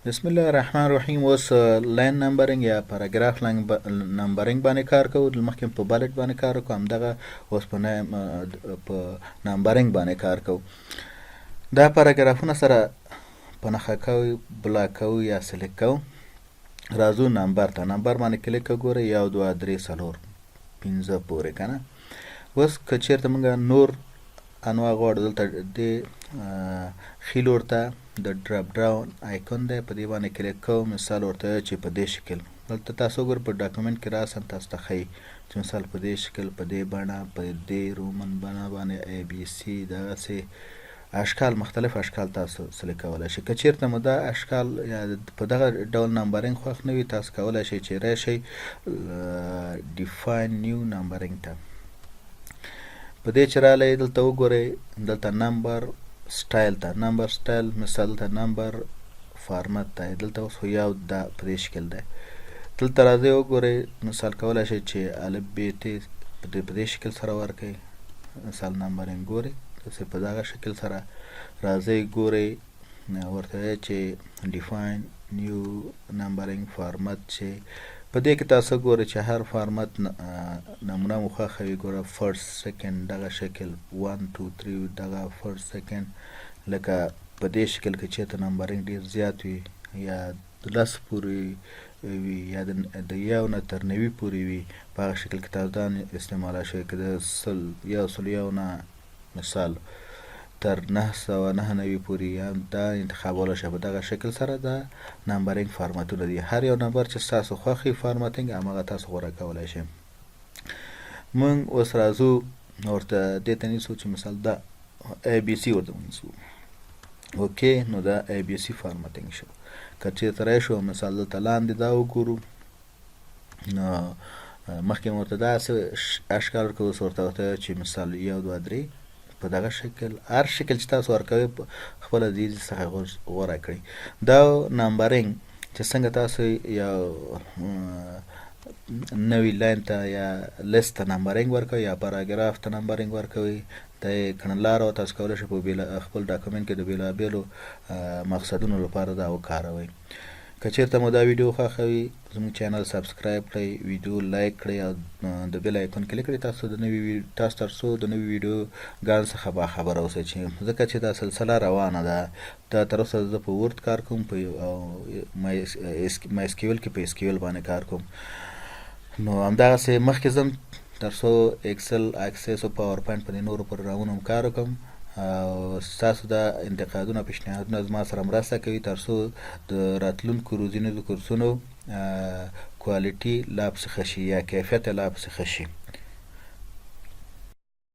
بسم الله الرحمن الرحیم. اوس line numbering یا paragraph numbering باندې کار کوو. مخکې په bullet باندې کار وکړو، همدغه اوس په numbering باندې کار کوو. دا پاراګرافونه سره په نښه کوو، block کوو یا select کوو. راځو number ته، number باندې کلیک وګورئ، یو، دوه، درې، څلور، پنځه پورې که نه. اوس که چېرته موږ نور انواع غواړو، دلته د ښي لور ته د drop down icon دی، په دې باندې کلیک کوو. مثال ورته چې په دې شکل دلته تاسو وګورئ، په document کې راساً تاسو ته ښیي چې مثال په دې شکل، په دې بڼه، په دې Roman بڼه باندې A B C دغسې اشکال، مختلف اشکال تاسو select کولای شئ. که چېرته مو دا اشکال یا په دغه ډول numbering خوښ نه وي، تاسو کولای شئ چې راشئ define new numbering ته. په دې چې راغلی، دلته وګورئ، دلته number style ته، number style، مثال دلته number format ته. دلته اوس خو یو دا په دې شکل دی. دلته راځئ، وګورئ، مثال کولای شئ چې الف ب ت په دې شکل سره ورکړئ. مثال numbering ګورئ، داسې په دغه شکل سره راځئ، ګورئ، ورته چې define new numbering format، چې په دې کې تاسو ګورئ چې هر فارمت نمونه مو خوښه وي. ګوره، first، second دغه شکل، 1، 2، 3 دغه first، second. لکه په دې شکل کې چېرته numbering ډیر زیات وي یا د 10 پورې وي یا د یو نه تر 90 پورې وي، په هغه شکل کې تاسو دا استعمالی شئ. که د 100، 101 نه مثال تر 999 پورې هم دا انتخابولی شئ. په دغه شکل سره دا numbering فارمتونه دي. هر یو number چې ستاسو خوښ وي formatting، هماغه تاسو غوره کولی شئ. موږ اوس راځو، ورته دې ته نیسو چې مثال دا A B C ورته ونیسو. okay، نو دا A B C formatting شو. که چېرته راشو، مثال دلته لاندې دا وګورو، نو مخکې مو ورته داسې اشکال ورکړو، اوس ورته چې مثال یو، دوه، درې په دغه شکل. هر شکل چې تاسو ورکوئ، خپله دې څخه غوره کړئ. دا numbering چې څنګه تاسو یو نوی line ته یا لیست ته numbering ورکوئ یا پاراګراف ته numbering ورکوئ، دا یې کړنلاره او تاسو کولی شئ په خپل document کې د بېلابېلو مقصدونو لپاره دا وکاروئ. که چېرته مو دا ویډیو خوښه وي، زموږ channel subscribe کړئ، ویډیو like کړئ او د bell icon کلیک کړئ، تاسو تر څو د نوي ویډیو ګانو څخه باخبره اوسئ، چې ځکه چې دا سلسله روانه ده. دا تر اوسه زه په Word کار کوم په او MySQL کې، په SQL باندې کار کوم. نو همدغسې مخکې ځم تر څو Excel، Access او PowerPoint، په دې نورو پروګرامونو هم کار وکړم. او ستاسو دا انتقادونه، پیشنهادونه زما سره مرسته کوي تر څو د راتلونکو روزنیزو کورسونو quality لا پسې ښه شي یا کیفیت لا پسې ښه شي.